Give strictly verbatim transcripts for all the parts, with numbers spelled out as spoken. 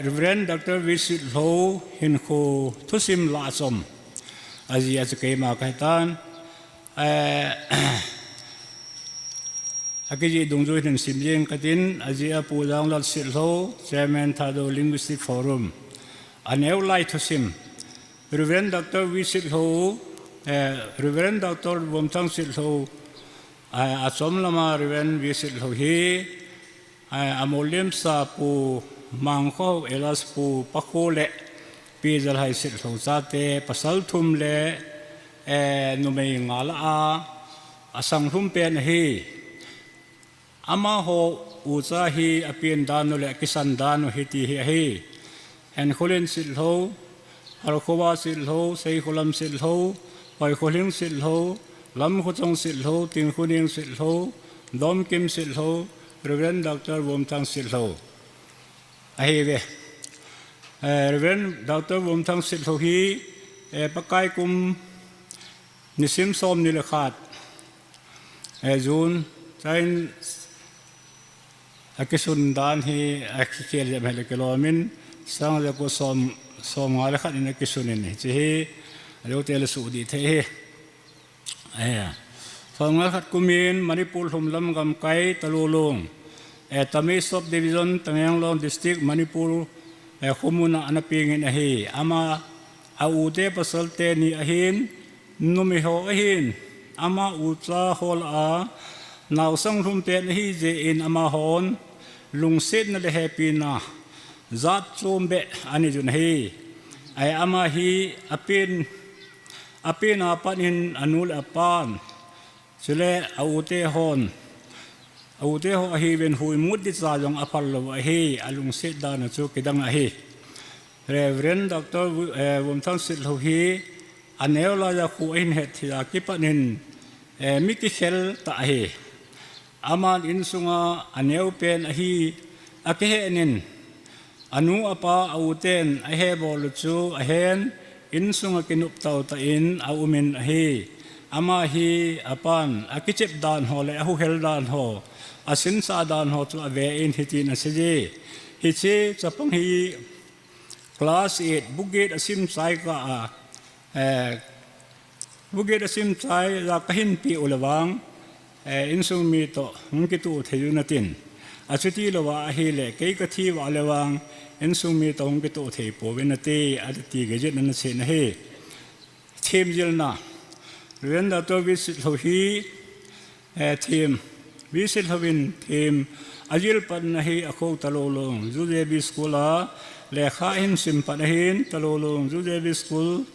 Reverend Doctor V. Sitlhou hinkho thusim lah a chom. Ajia chu keima kahitan. Eh, akijih dungjui hin sim jing katin, ajia Pu Janglal Sitlhou, Chairman Thadou Linguistic Forum. Aneo lai thusim. Reverend Doctor V. Sitlhou, eh, Reverend Doctor Vumthang Sitlhou, eh, achom lama Reverend V. Sitlhou hi, eh, amolem sa Pu Mangkho, Elas Pu Pakho le Pi Jalhai Sitlhou chate, pasal thum le, eh, numei nga lah a, asang lhum pen ahi. Amaho ucha hi apen dan u le akisan dan u hiti hi ahi. Henkholin Sitlhou, Harkhova Sitlhou, Seikholam Sitlhou, Hoikhohling Sitlhou, Lamkhochong Sitlhou, Tingkhoning Sitlhou, Domkim Sitlhou, Reverend Doctor Vumthang Sitlhou. Ahive. Eh, Reverend Doctor Vumthang Sitlhou hi, eh, Pakai kum nisim som ni le khat, eh, June, chain akisun dan hi, akikhel jep hile kilomin, sang ja ko som, som nga le khat in akisun in, hiche hi, alo te le su di thei hi. Eh, som nga le khat kumin, Manipur lhumlam gamkai, Talulung. Eh, Tamei Sub Division, Tamenglong District, Manipur, eh, khomuna ana pengin ahi. Ama, a u te pasal teni ahin, numei ho ahin, ama ucha ho lah a, naosang lhum pen ahi jeh in amahon, lungsetna le hepina, jat chom beh, ana nei jun ahi. Ai ama hi, apen, apen a pat in anu le apan, chule a u te hon, a u te ho ahiuvin huimut di cha jong aphal lou ahi, alungset dan u chu kidang ahi. Reverend Doctor Vu-, eh, Vumthang Sitlhou hi, aneo laiya khu ahin het thei a kipat in, eh, mi kikhel tah ahi. Aman insunga aneo pen ahi, akihen in, anu apa a u ten ahebol u chu ahen, insunga kinop tao tah in aumin ahi. Ama hi apan, akichep dan ho le ahuhel dan ho, asinsah dan ho chu ave in hitin asei e. Hiche chapang hi class eight, book eight asim chai kah a, eh, book eight asim chai a kahin peh u le vang, eh, insung mi toh hung kitoh thei u natin. Achuti louva ahile, kei kathi uva le vang, insung mi toh hung kitoh thei pouvin nate, ati gei jin ana sei in ahi. Themjilna. Reverend Doctor V. Sitlhou hi, eh, them, V. Sitlhou in them ajil patna hi akho Talulung, Ju J B School a, lekha ahin sim pat ahin, Talulung, Ju J B School,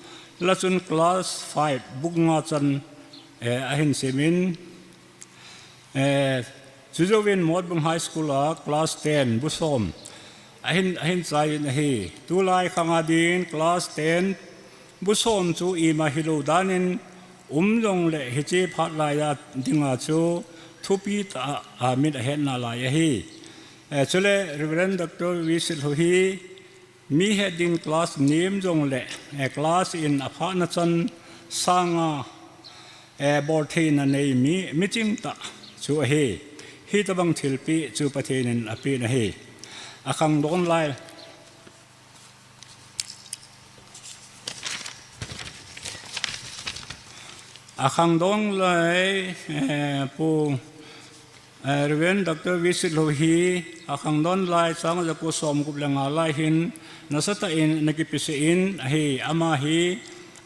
lah chun class five, book nga chan, eh, ahin sim in, eh, chujouvin Motbung High School a class ten, bu som, ahin, ahin chai in ahi. Tulai khang a din class ten, bu som chu ima hilou dan in um jongle hiche phat laiya dinga chu thupi tah a, a mit ahetna lai ahi. Eh, chule Reverend Doctor V. Sitlhou hi, mi het ding class nem jongle, eh, class in aphahna chan sanga, eh, boltheina nei mi, miching tah chu ahi. Hitobang thilpeh chu Pathen in apen ahi. Akhangdon lai. Akhangdon lai, eh, Pu, eh, Reverend Doctor V. Sitlhou hi, akhangdon lai, sang ja ko som gup le nga lai hin, nasatah in ana kipe sah in ahi, ama hi,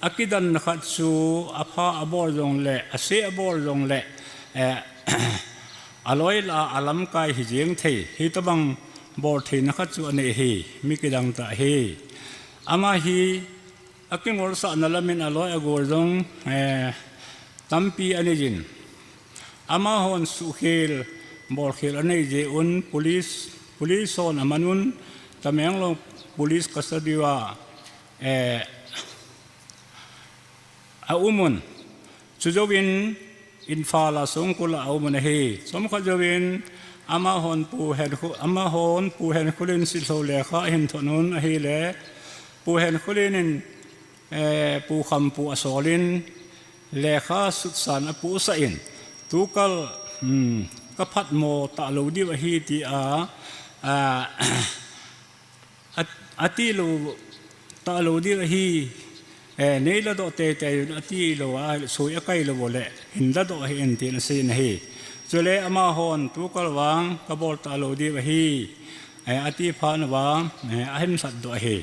akidanna khat chu, apha abol jongle, ase abol jongle, eh, aloi lah a alamkai hi jeng thei, hitobang boltheina khat chu anei ahi, mi kidang tah ahi. Ama hi, akingolsahna lam in aloi agol jong, eh, tampi anei jin. Amahon suhkhel, bolkhel anei jeh un police, police hon aman un Tamenglong police custody uva, eh, aum un. Chujouvin Imphal a songkul a aum un ahi. Chomkhat jouvin amahon Pu Henkho-, amahon Pu Henkholin Sitlhou lekha ahin thot un ahile, Pu Henkholin in, eh, Pu Khampu asol in lekha sutsan apohsah in, tukal, hmm, kaphatmo talou diu ahi tia, ah, a, ati lou, ta lou ding ahi, eh, nei ladoh teitei un ati lou a, sui akai lou uleh, hin ladoh hih in tin asei in ahi. Chule amahon, tukal vang, kabol ta lou ding ahi, eh, ati phat uva, eh, ahin lhatdoh ahi.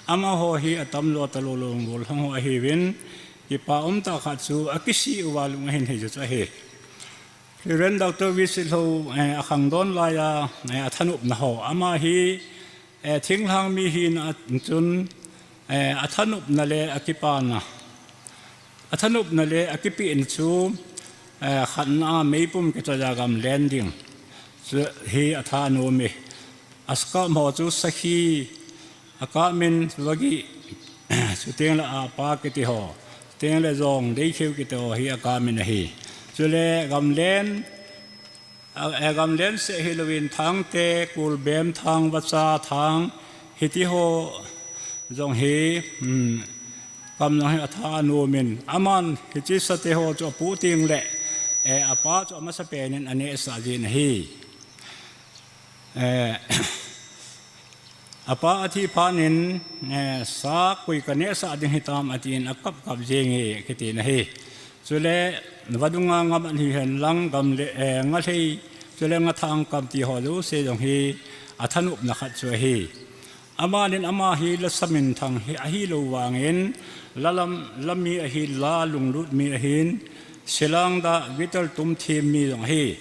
Amaho hi atamjo talou lou, lunggel lhang ho ahiuvin, kipa umtah khat chu akisih uva lung ahin hei chu ahi. Reverend Doctor Visit Lho, eh, akhangdon laiya, eh, athanopna ho. Ama hi, eh, thinglhang mi hina chun, eh, athanopna le akipana. Athanopna le akipehna chu, eh, khatna a meipum kichoiya gamlen ding. Chu hi atha anom e. Asakap ho chu sakhi, akap min vagi, chuteng le apa kiti ho, chuteng le jong, deikheu kiti ho hi akap min ahi. Chule gamlen, a, eh, gamlen seh hilouvin thangte, kulbem thang, vacha thang, hiti ho jong hi, um, kam jong hi atha anom in, aman hiche sate ho chu apoh teng le, eh, apa chu amasapen in anehsah jin ahi. Eh, apa athi phat in, eh, sa koi kanehsah ding hitam atin akap kap jenge kiti ahi. Chule vadunga ngam ahi henlang gamle, eh, ngalhei, chule ngathang kam ti ho jouse jong hi athanopna khat chu ahi. Amanin ama hi lasa minthang hi ahilou vangin, la lam, la mi ahi, la lunglut mi ahin, silang da guitar tum them mi jong ahi.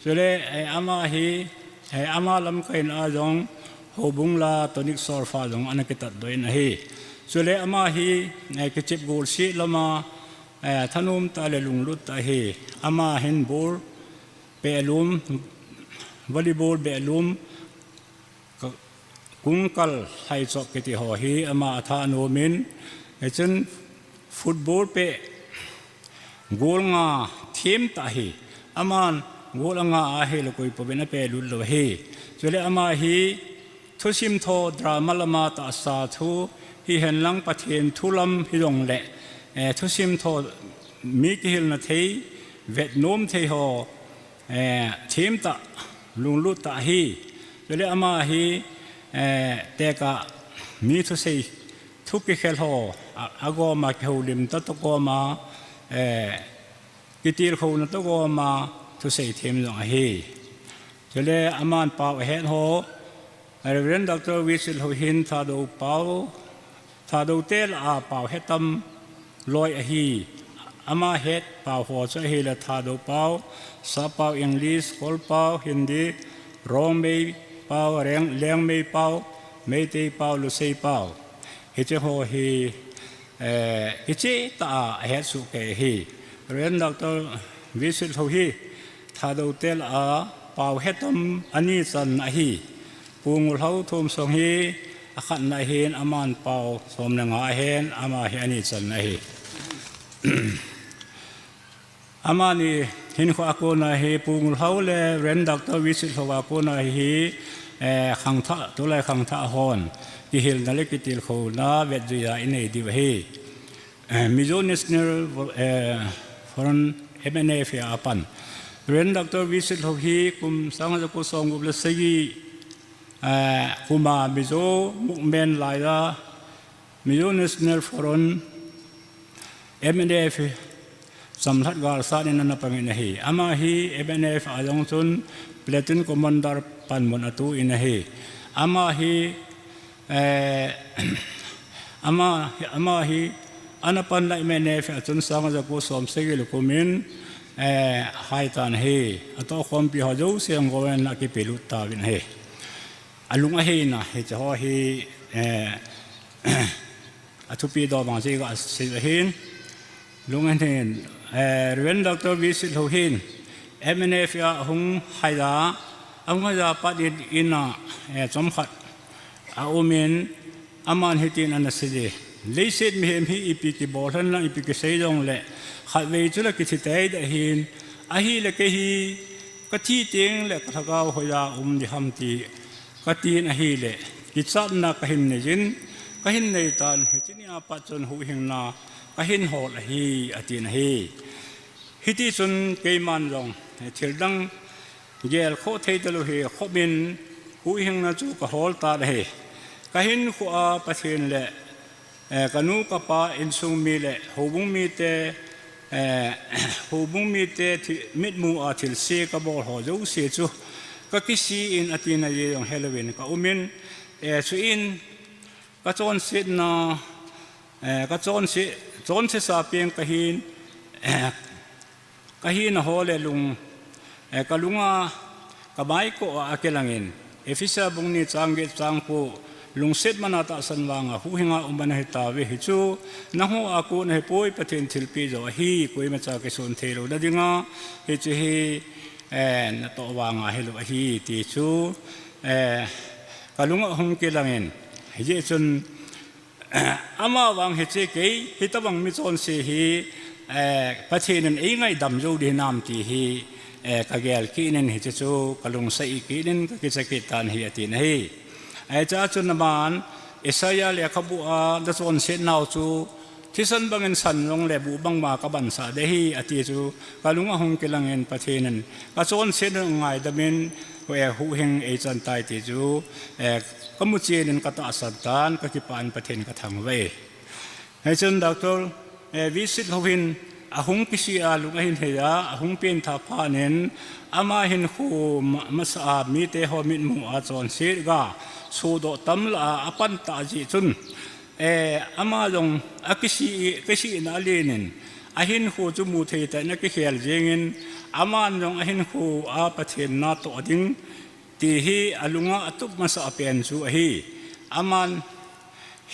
Chule, eh, ama hi, eh, ama lamkaina a jong, houbung la tonic solfa jong ana kitatdoh in ahi. Chule ama hi, eh, kichep golseh lama, eh, thanom tah le lunglut tah ahi. Ama hin ball, behlum, volleyball behlum, ka-, kungkal, lhaichop kiti ho hi ama atha anom in, hichun football pet, goal nga them tah ahi. Aman goal anga ahilou koi pouvin apelut lou ahi. Chule ama hi thusim tho, drama lama tahsa thu hihen lang Pathen thu lam hijongle, eh, thusim tho mi kihilna thei, vetnom thei ho, eh, them tah, lunglut tah ahi. Chule ama hi, eh, tekah mi thusei, thu kikhel ho, a, agoma kihoulim ta toh goma, eh, kitilkhouna toh goma, thusei them jong ahi. Chule aman pao ahet ho, Reverend Doctor Visit Lho hin Thadou pao, Thadou te lah a pao hetam loi ahi. Ama het pao ho chu ahile Thadou pao, Sap pao, English, Kol pao, Hindi, Rongmei pao, Reng-, Liangmei pao, Meitei pao, Lusei pao. Hiche ho hi, eh, kicheh tah a ahet soh kei ahi. Reverend Doctor Visit Lho hi Thadou te lah a pao hetam ani channa ahi. Pu Ngulhao Thomsong hi akhatna ahin, aman pao som le nga ahin, ama hi ani channa ahi. Amani hinkho a kona hi, Pu Ngulhao le Reverend Doctor Visit Lho a kona hi, eh, khangthah, tulai khangthah hon kihilna le kitilkhouna vetjui a inei diu ahi. Eh, Mizo National, eh, Front, M N F a pan. Reverend Doctor Visit Lho hi kum sang hajar ko som gup le sagi, eh, kum a Mizo movement laiya, Mizo National Front, M N F, chamlhat galsat in ana pang in ahi. Ama hi M N F a jong chun Platoon Commander panmun atoh in ahi. Ama hi, eh, ama, ama hi ana pan lai M N F a chun sang hajar ko som sagi le kum in, eh, hai tan ahi. Atohkhompi ho jouse jong government a kipelut tauvin ahi. Alung aheina, hiche ho hi, eh, athupi doh bang chu iga sei ahin. Lung ahin, eh, Reverend Doctor Visit Lho hin, M N F a hung haiya, ahung haiya pat in, in a, eh, chomkhat aum in, aman hitin ana sei e. Leiset mihem hi ipi kibol hen lang, ipi kisei jongle, khatvei chule kithi teitei ahin, ahile kei hi, kathi teng le kalhagao hoiya um ding ham ti katin ahile, kichatna kahin nei jin, kahin nei tan, hiche nia pat chun huhhingna kahin hol ahi, atin ahi. Hiti chun keiman jong, thil dang gelkhoh thei talou hi khopin huhhingna chu kahol tan ahi. Ka hinkhoa Pathen le, eh, ka nu ka pa insung mi le houbung mite, eh, houbung mite thi-, mitmu a thilse ka bol ho jouse chu ka kisih in a tina jong helouvin ka um in, eh, chuin ka chonsetna, eh, ka chonse, chonsesa peng ka hin, eh, ka hina ho le lung, eh, ka lunga ka maiko a, a kilangin, Ephesa bung ni chang get chang ko, lungset man a tahsan vanga huhhinga um ana hitauve, hichu nangho a kon ahipoi, Pathen thilpeh jo ahi, koima cha kisun thei louna dinga hiche hi, eh, natoh vanga hilou ahi ti chu, eh, ka lunga hung kilangin, hijeh chun, amavang hiche kei, hitobang michonse hi, eh, Pathen in eingaidam jou ding hinam ti hi, eh, ka gel kit in hiche chu ka lungset kit in ka kicha kit tan ahi atin ahi. Hichea chun aman, Isaiah lekhabu a na chonset nau chu, thisan bangin san jongle buh bangma ka bansah ding ahi ati chu, ka lunga hung kilangin Pathen in ka chonset in ngaidam in, eh, huhhing eichan tai ti chu, eh, ka muchen in ka tahsan tan, ka kipah in Pathen ka thangvah e. Hichun Doctor, eh, V. Sitlhou hin ahung kisih a lung ahin hei a, ahung pengthah phat in, ama hinkho ma-, masa a mite ho mitmu a chonset ga sodoh tam lah a, apan tah jeh chun, eh, ama jong akisih, kisihna alen in, ahinkho chu mu thei tah in akikhel jeng in, aman jong ahinkho a Pathen natoh ding ti hi alunga atup masa pen chu ahi. Aman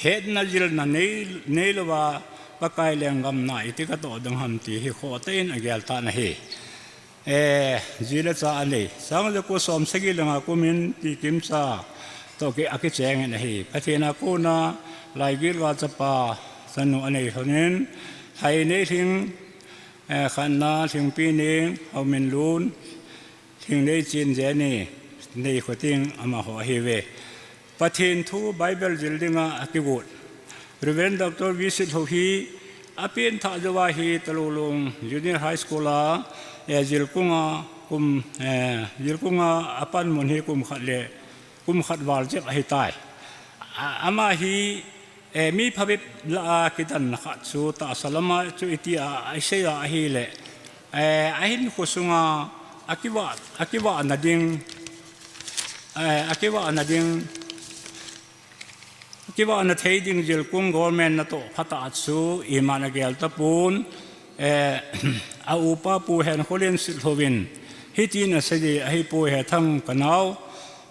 hetna jilna nei, neilouva Pakai lenggam na iti katoh ding ham ti hi khoh tah in agel tan ahi. Eh, ji le cha anei. Sang le ko som sagi le nga kum in Pi Kimcha toh ki, akicheng in ahi. Pathen a kona laigil ga chapa chanu anei lhon in, Hainei Lhing, eh, Khanna Lhingpi Neng, Hauminlun, Lhingneichen Jenny, Neikhoting amaho ahiuve. Pathen thu Bible jil dinga akigot Reverend Doctor V. Sitlhou hi apengthah jouva hi Talulong Junior High School a, eh, jilkunga kum, eh, jilkunga apanmun hi kum khat le, kum khat val jep ahitai. A, ama hi, eh, mi phabep lah a kidanna khat chu tahsa lama chu iti a, a isei a ahile, eh, ahinkho sunga akivah, akivahna ding, eh, akivahna ding, akivahna thei ding jilkung government natoh phatah chu iman agel tapon, eh, a upa Pu Henkholen Sitlhou in hitin asei e, ahipoi Hethang ka nao,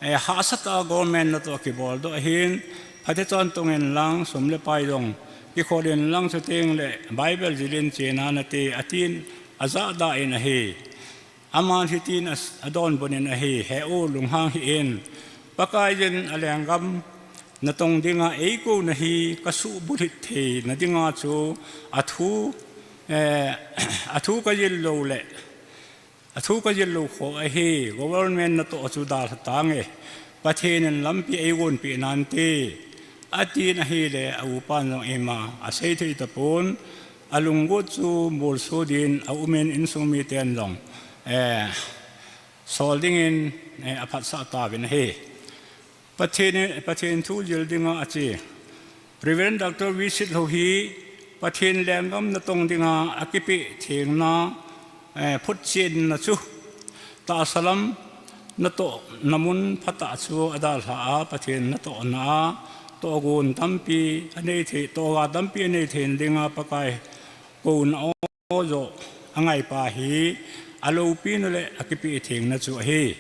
eh, hahsatah a government natoh kibol doh ahin, phatechan tong in lang, sum le pai jong kikhol in lang, chuteng le Bible jil in chena nate atin, ajahda in ahi. Aman hitin as-, adonbut in ahi, He u, lunghang hih in, Pakaiyin alenggam natong dinga eikouna hi kasuh bulhit theina dinga chu athu, eh, athu kajil lou le, athu kajil lou kho ahi, government natoh chu dalha tange, Pathen in lampi eigonpeh nante, atin ahile, a upan jong ima asei thei tapon, alunggot chu molso din aum in, insung miten jong, eh, sol dingin, eh, aphatsah tauvin ahi. Pathen, Pathen thu jil dinga ache Reverend Doctor V. Sitlhou hi Pathen lenggam natong dinga akipeh thengna, eh, phutchenna chu tahsa lam natohna mun phatah chu adalha a, Pathen natohna a tohgon tampi anei thei, tohga tampi anei theina dinga Pakai kouna aw jo angaipa hi aloupina le akipeh thengna chu ahi.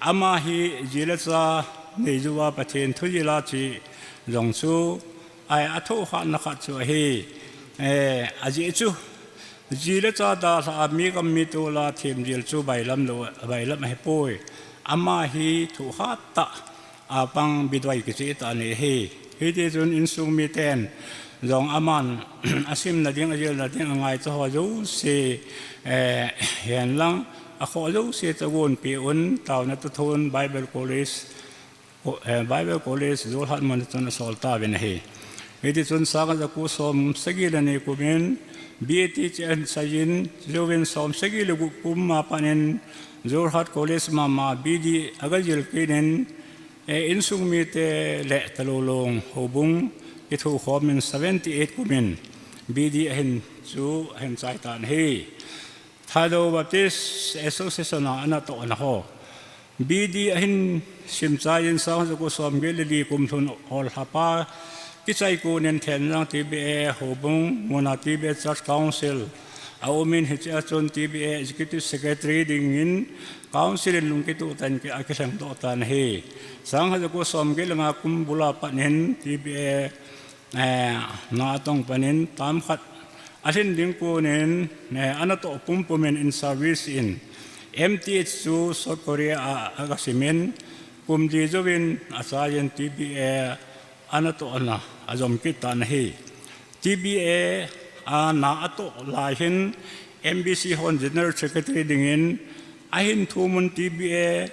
Ama hi ji le cha nei jouva Pathen thu jila che jong chu, ai, athohhatna khat chu ahi. Eh, ajeh chu, ji le cha dalha a mi gam mi tol a themjil chu bailam lou, bailam ahipoi. Ama hi thohhat tah a pang bidoi kiche tah anei ahi. Hitichun insung miten jong aman asimna ding, ajilna ding angaicha ho jouse, eh, hen lang, akhoh jouse chu agonpeh un, taona toh thon Bible College, eh, Bible College Jorhat mun chun asol tauvin ahi. Hitichun sang le ja ko som sagi le ni kum in B A T chen seiyin, jouvin som sagi le gup kum a pat in Jorhat College mama B D agajil kit in, Eh, insung mite le Talulong houbung kithukhom in seventy eight kum in B D ahin chu ahin chai tan ahi. Thadou Baptist Association a ana toh ana ho. B D ahin sim chai in sang haja ko som get le li kum lhun Houlhapa kichai kon in Thenjang T B A houbung muna T B A Church Council a um in hiche a chun T B A Executive Secretary dingin Council in lungkitoh tah in ki, akilheng doh tan ahi. Sang haja ko som get le nga kum bula pat in T B A, eh, na atong pan in tam khat alhin ding kon in, eh, ana toh pumpum in in service in M T H chu South Korea a, aga sim in kum li jouvin achai in T B A ana toh ana ajom kit tan ahi. T B A a na atoh lai hin M B C hon General Secretary dingin ahin thum un T B A,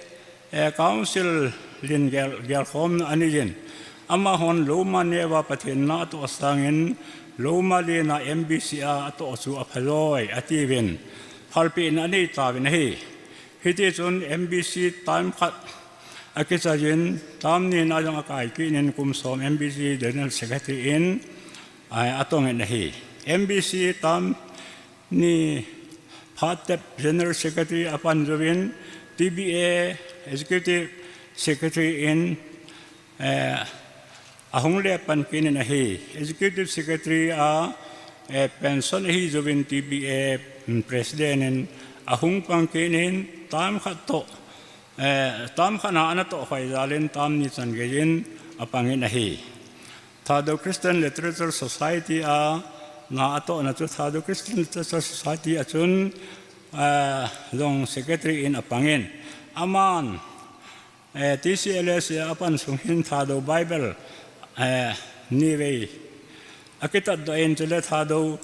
eh, Council in gel, gelkhomna anei in. Amahon loma neo a Pathen na atoh sangin loma lena M B C a atoh chu aphalou atiuvin phalpehna anei tauvin ahi. Hiti chun M B C tam khat akichai in, tam ni na jong akai kit in kum som M B C General Secretary in, ai, atong in ahi. M B C tam ni phat tep General Secretary apan jouvin T B A Executive Secretary in, eh, ahung le pan kit in ahi. Executive Secretary a, eh, pension ahi jouvin T B A, mm, President in ahung pang kit in tam khat toh, eh, tam khat na ana toh hoi jal in tam ni chan gei in apang in ahi. Thadou Christian Literature Society a na atohna chu Thadou Christian Literature Society a chun, eh, jong secretary in apang in. Aman, eh, T C L S A apan sung hin Thadou Bible, eh, nivei akitat doh in chule Thadou,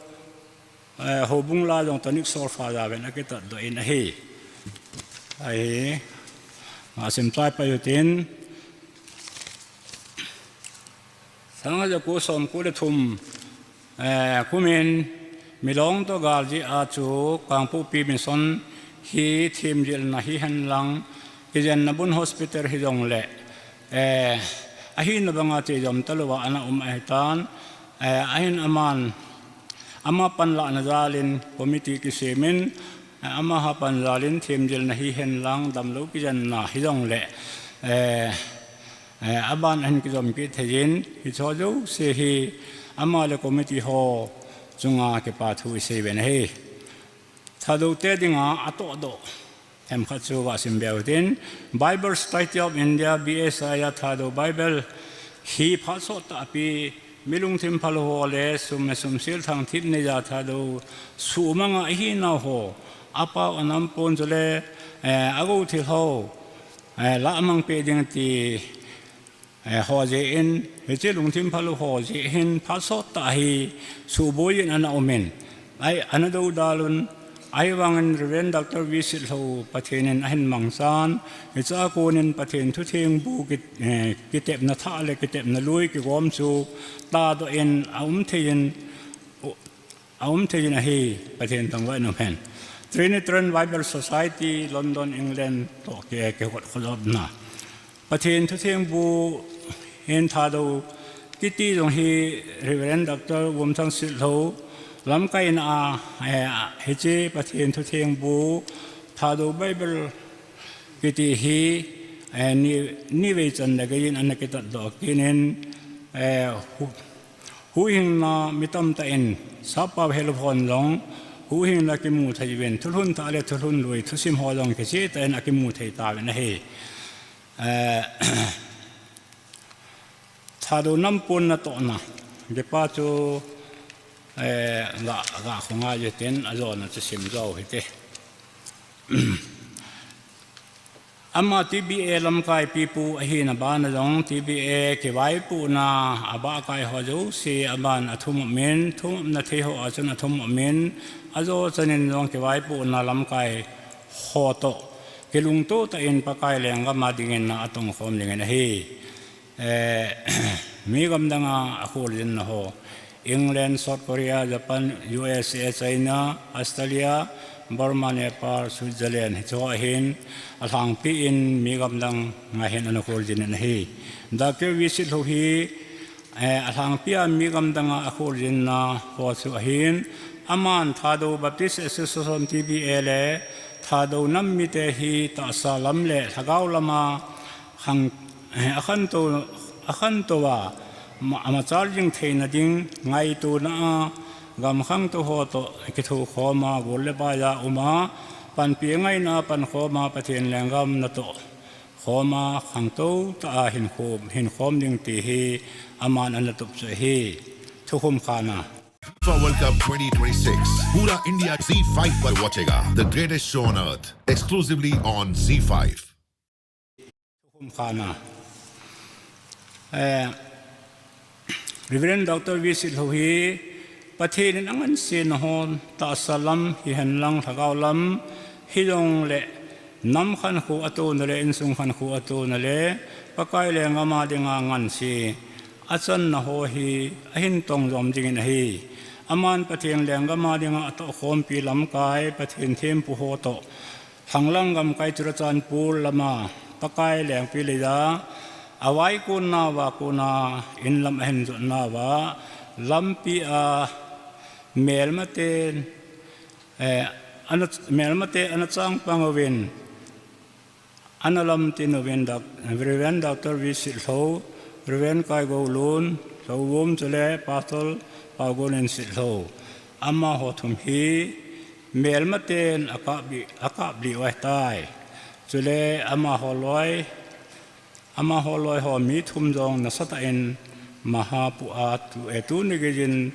eh, houbung la jong tonic solfa jaovin akitat doh in ahi. Ahi, ngasim chai pai utin. Sang haja ko som ko le thum, eh, kum in Milong toh gal jeh a chu Kangpokpi Mission hi themjilna hihen lang, kijenna bun hospital hijong le, eh, ahina banga chejom talou a ana um ahitan, eh, ahin aman, ama panlahna jal in committee kisem in, eh, ama ha pan jal in themjilna hihen lang damlou kijenna hijong le, eh, eh, aban ahin kijom kit thei in, hicheho jouse hi ama le committee ho chunga kipa thu isei uvin ahi. Thadou te dinga atoh doh themkhat chu vasim be utin, Bible Society of India, B S I a Thadou Bible hi phat sot tah a pi mi lungthim phalou ho le sum, sum sil thang thip nei a Thadou suhmang a ihinau ho, apao anam pon chule, eh, agou thil ho, eh, lah mang peh ding ti, eh, ho jeh in, hiche lungthim phalou ho jeh hin phat sot tah a hi suhboi in ana um in, ai, ana dodal un, ahivangin Reverend Doctor V Sitlhou Pathen in ahin mangchan, hiche a kon in Pathen thuthengbu ki, eh, kitepna thah le kitepna lui kigom chu tadoh in aum thei in, aum thei in ahi, Pathen thangvah in um hen. Trinitarian Bible Society, London, England toh ki, kihot khojopna. Pathen thuthengbu hin Thadou kiti jong hi Reverend Doctor Vumthang Sitlhou lamkaina a, eh, hiche Pathen thuthengbu Thadou Bible kiti hi, eh, ni, nivei chan le gei in ana kitat doh kit in, eh, hu, huhhingna mi tamtah in, sappao helop hon jong huhhingna kimu thei uvin, thulhun thah le thulhun lui, thusim ho jong kicheh tah in akimu thei tauvin ahi. Eh, Thadou nam pon natohna, kipa chu, eh, ga, ga khongai utin, ajona chu sim jo hite. Ama T B A lamkai pipu ahina bana jong T B A kivaipohna abahkai ho jouse aban athum um in, thum umna thei ho a chun athum um in, ajo chan in jong kivaipohna lamkai ho toh kilungto tah in Pakai lenggam a dingin na atong khom dingin ahi. Eh, mi gamdang a akholjinna ho, England, South Korea, Japan, U S A, China, Australia, Burma, Nepal, Switzerland, hiche ho ahin, alhangpi in mi gamdang a hin ana kholjin in ahi. Doctor V. Sitlhou hi, eh, alhangpi a mi gamdang a akholjinna ho chu ahin, aman Thadou Baptist Association, T B A, le Thadou nam mite hi tahsa lam le lhagao lama khang, eh, akhantou, akhantou a, ma-, amachal jing theina ding ngaitona a, gam khangtou ho toh kithokhom a, gol le bai a um a, panpi ngaina pankhom a, Pathen lenggam natoh khom a, khangtou tah a hinkhom, hinkhom ding ti hi aman ana tup chu ahi. Thukhum khana. FIFA World Cup twenty twenty-six, पूरा इंडिया Zee five पर वॉचेगा। The greatest show on earth, exclusively on Zee five. Thukhum khana. Eh, Reverend Doctor V. Sitlhou hi Pathen in angansena hon tahsa lam hihen lang lhagao lam hijongle nam khankho atona le insung khankho atona le Pakai lenggam a dinga nganse achanna ho hi ahin tong jom dingin ahi. Aman Pathen lenggam a dinga atohkhompi lamkai, Pathen thempu ho toh Lhanglang gamkai Churachandpur lama Pakai lengpi leija, avaikonna, avaikonna in lam ahin jotna uva, lampi a melmaten, eh, ana, melmate ana changpang uvin, ana lamtin uvin Doc-, Reverend Doctor V. Sitlhou, Reverend Kaigolun Lhouvum chule Pastor Paugolin Sitlhou. Amaho thum hi melmaten akap bi-, akap lih uva ahitai. Chule amaho loi, amaho loi ho mi thum jong nasatah in maha pu a tu, eh, tuni geiyin,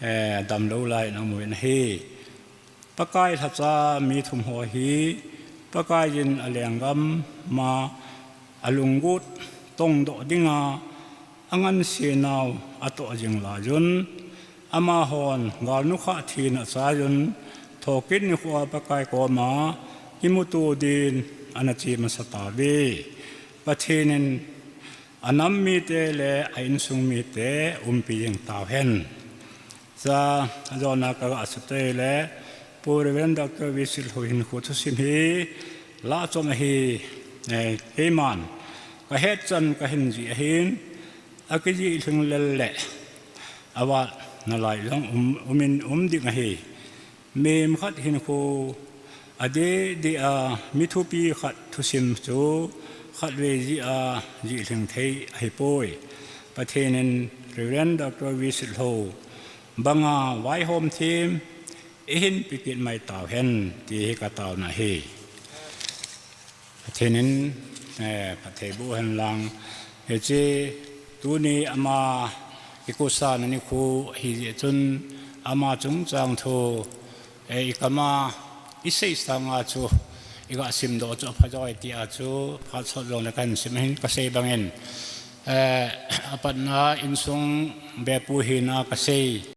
eh, damlou lai in aum uvin ahi. Pakai lhacha mi thum ho hi Pakaiyin alenggam a alunggut tongdoh dinga angansenau atoh jing laiyun, amahon galnukha thina achaiyun, thokit nikhoa Pakai koma kimuto din ana che masa tauve. Pathen in anam mite le a insung mite umpi jing tauhen. Cha, ajona kaga sutei le, Pu Reverend Doctor V. Sitlhou hinkho thusim hi, la chom ahi, eh, keiman kahet chan kahin jih ahin, akijih lhinglel le, avat nalai jong um, umin um ding ahi. Mihem khat hinkho adeh deh a mi thupi khat thusim chu khatvei jih a jih lhing thei ahipoi. Pathen in Reverend Doctor V. Sitlhou banga vaihom them eihin pekit mai tauhen ti hi kataona ahi. Pathen in, eh, phatthei boh hen lang. Hiche tuni ama kikosahna nikho ahijeh chun ama chungchang thu, eh, ikam a isei sanga chu iga simdoh chu apha joi tia chu phat sot jongle kahin sim ahin kasei bangin, eh, apatna insung bepu hina kasei.